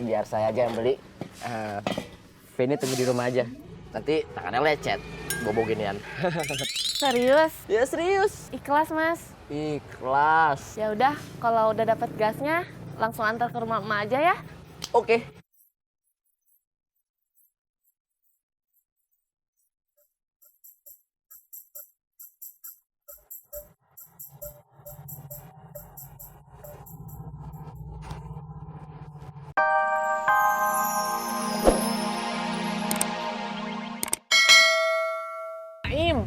Biar saya aja yang beli. Vini tunggu di rumah aja. Nanti tangannya lecet. Bobo ginian. Serius? Ya serius. Ikhlas, Mas. Ikhlas. Ya udah, kalau udah dapat gasnya, langsung antar ke rumah emak aja ya. Oke. Naim,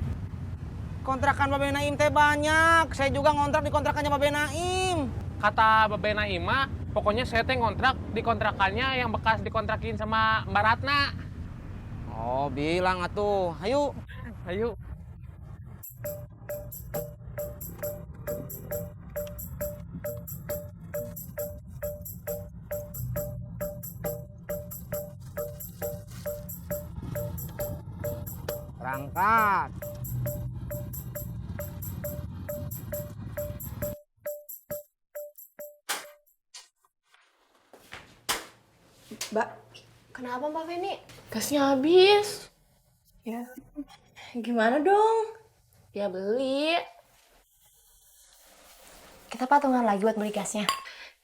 kontrakan Babe Naim teh banyak. Saya juga ngontrak di kontrakannya Babe Naim. Kata Babe Naima, pokoknya saya teh ngontrak di kontrakannya yang bekas dikontrakin sama Mbak Ratna. Oh, bilang atuh. Ayo. Ayo. Berangkat. Mbak, kenapa Mbak Feni? Gasnya habis. Ya, gimana dong? Ya beli. Kita patungan lagi buat beli gasnya.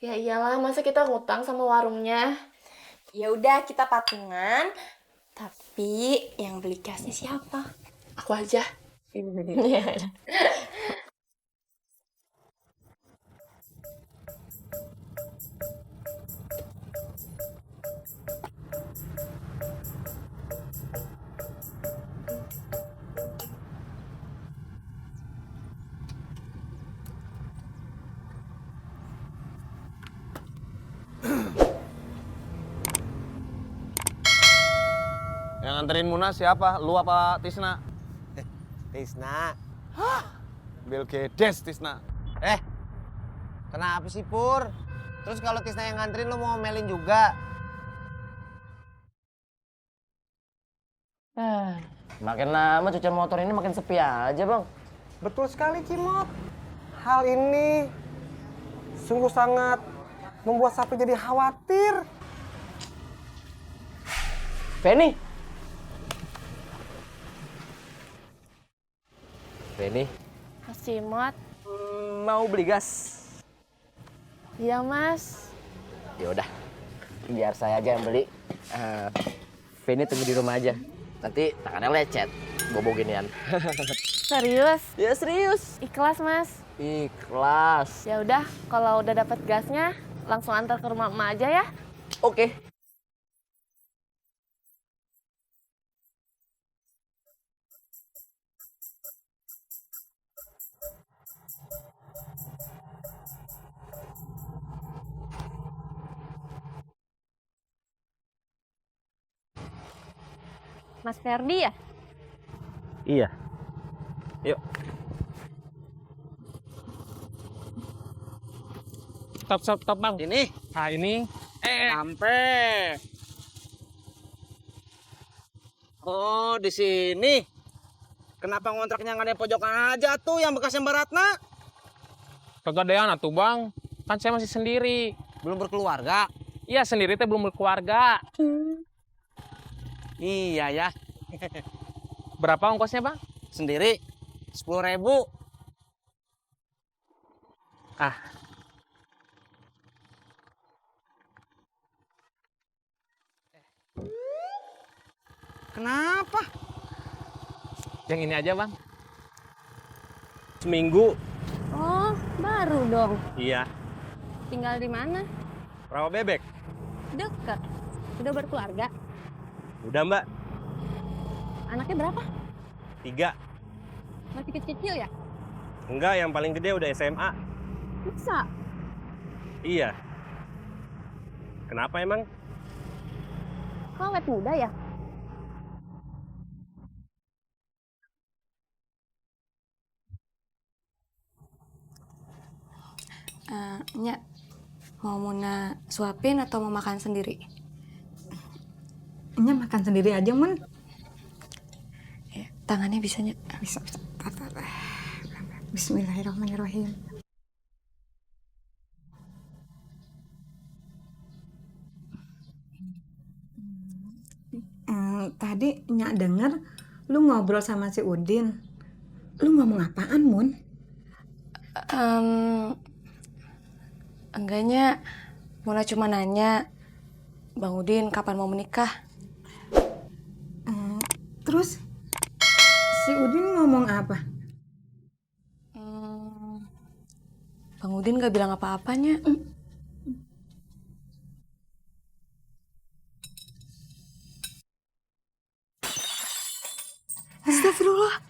Ya iyalah, masa kita ngutang sama warungnya? Ya udah kita patungan, tapi yang beli gasnya siapa? Aku aja. Yang nganterin Muna siapa? Lu apa Tisna? Tisna. Bill Gedes Tisna. Kenapa sih, Pur? Terus kalau Tisna yang nganterin lu mau ngomelin juga? Makin lama cucian motor ini makin sepi aja, Bang. Betul sekali, Cimot. Hal ini sungguh sangat membuat Sapi jadi khawatir. Veni. Veni, Mas Cimot. mau beli gas? Iya, Mas. Ya udah. Biar saya aja yang beli. Vini tunggu di rumah aja. Nanti tangannya lecet. Bobo ginian. Serius? Ya serius. Ikhlas, Mas. Ikhlas. Ya udah, kalau udah dapat gasnya, langsung antar ke rumah emak aja ya. Oke. Mas Ferdi ya? Iya. Yuk. Stop, Bang. Ini. Nah, ini. Sampai. Oh, di sini. Kenapa ngontraknya nggak ada pojokan aja tuh yang bekasnya Mbak Ratna? Kegedean atuh, Bang. Kan saya masih sendiri. Belum berkeluarga? Iya, sendiri teh belum berkeluarga. Iya ya. Berapa ongkosnya, Bang? Sendiri 10.000. Ah. Kenapa? Yang ini aja, Bang. Seminggu. Oh, baru dong. Iya. Tinggal di mana? Rawa bebek. Dekat. Udah berkeluarga. Udah, Mbak. Anaknya berapa? 3. Masih kecil ya? Enggak, yang paling gede udah SMA. Bisa. Iya. Kenapa emang? Kok awet muda ya? Nya, mau Muna suapin atau mau makan sendiri? Nya makan sendiri aja, Mun. Ya, tangannya bisanya. Bisa. Bismillahirrahmanirrahim. tadi Nyak denger lu ngobrol sama si Udin. Lu ngomong apaan, Mun? Enggaknya, Mona cuma nanya, Bang Udin kapan mau menikah? Terus si Udin ngomong apa? Bang Udin gak bilang apa-apanya. Astagfirullah.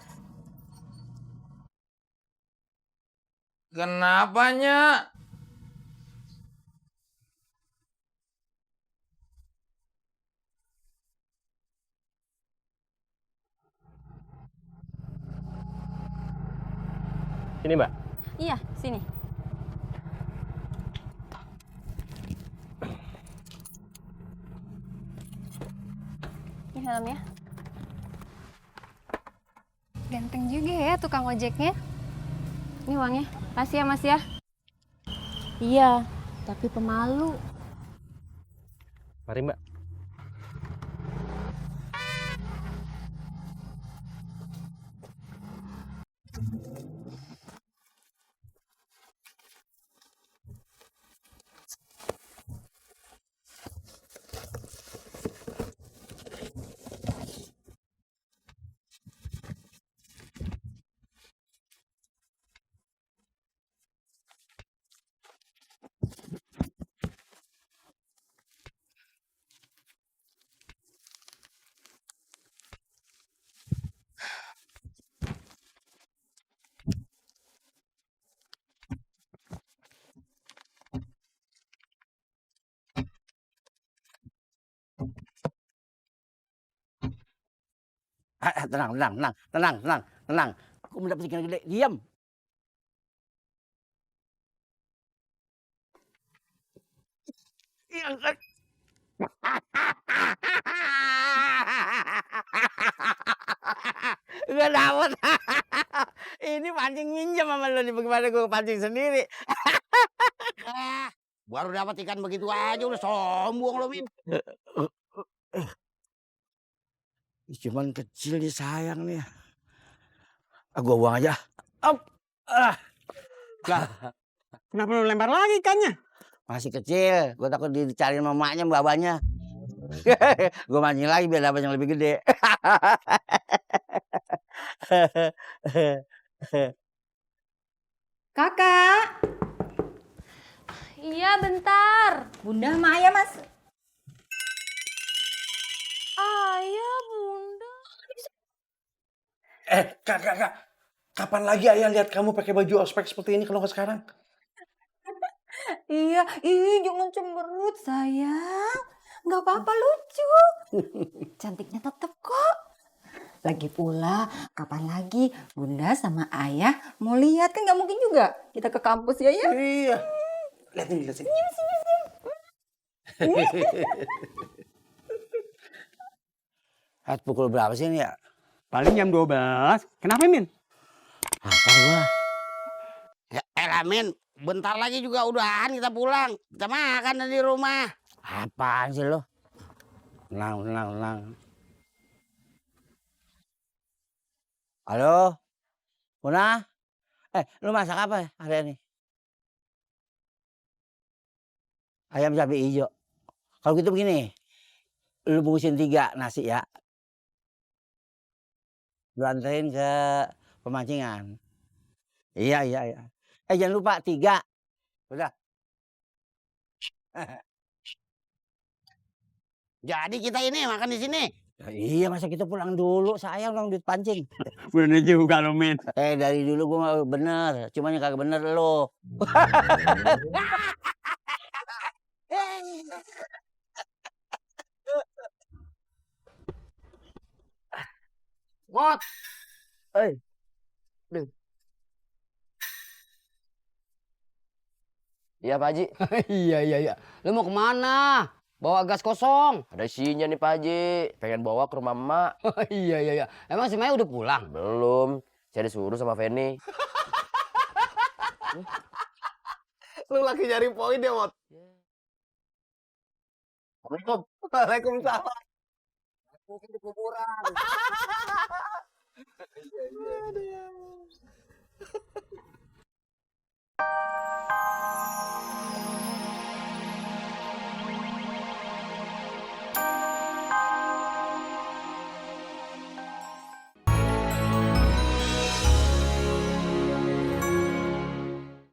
Kenapanya? Sini, Mbak. Iya, sini. Ini helmnya. Ganteng juga ya tukang ojeknya. Ini uangnya. Kasih ya, Mas ya. Iya, tapi pemalu. Mari, Mbak. Tenang. Aku mendapat ikan gede. Diam. Gak dapet. Ini pancing minjem sama lo nih. Bagaimana gue pancing sendiri. Baru dapat ikan begitu aja udah sombong lo, Min. Cuman kecil nih sayang nih. Gua buang aja. Kenapa lu lempar lagi ikannya? Masih kecil, gua takut dicariin mamanya, babanya. Gua mancing lagi biar dapat yang lebih gede. Kakak, Iya, bentar. Bunda sama Ayah mas. Ayah, Bunda. Kak. Kapan lagi ayah lihat kamu pakai baju ospek seperti ini kalau nggak sekarang? Iya, jangan cemberut sayang. Nggak apa-apa lucu. Cantiknya tetep kok. Lagi pula, kapan lagi Bunda sama Ayah mau lihat? Kan nggak mungkin juga kita ke kampus ya ya. Iya. Lihat sini. Pukul berapa sih ini ya? Paling jam 12. Kenapa, Min? Apa gua? Ya elah, Min. Bentar lagi juga udahan kita pulang. Kita makan di rumah. Apaan sih lo? Tenang. Halo? Muna? Lu masak apa hari ini? Ayam cabai hijau. Kalau gitu begini, lu bungkusin 3 nasi ya. Lu anterin ke pemancingan. Iya. Jangan lupa 3. Udah. Jadi kita ini makan di sini. Ya, iya, masa kita pulang dulu, sayang dong duit pancing. Bener juga lo, Min. Dari dulu gua gak bener, cuman yang kagak bener lo. Ngot. Iya, Pak Haji. Iya. Lu mau kemana? Bawa gas kosong. Ada isinya nih, Pak Haji. Pengen bawa ke rumah emak. Iya. Emang si Maya udah pulang? Belum. Saya disuruh sama Feni. Lu lagi nyari poin ya, Mot? Assalamualaikum. Waalaikumsalam. mungkin di kuburan.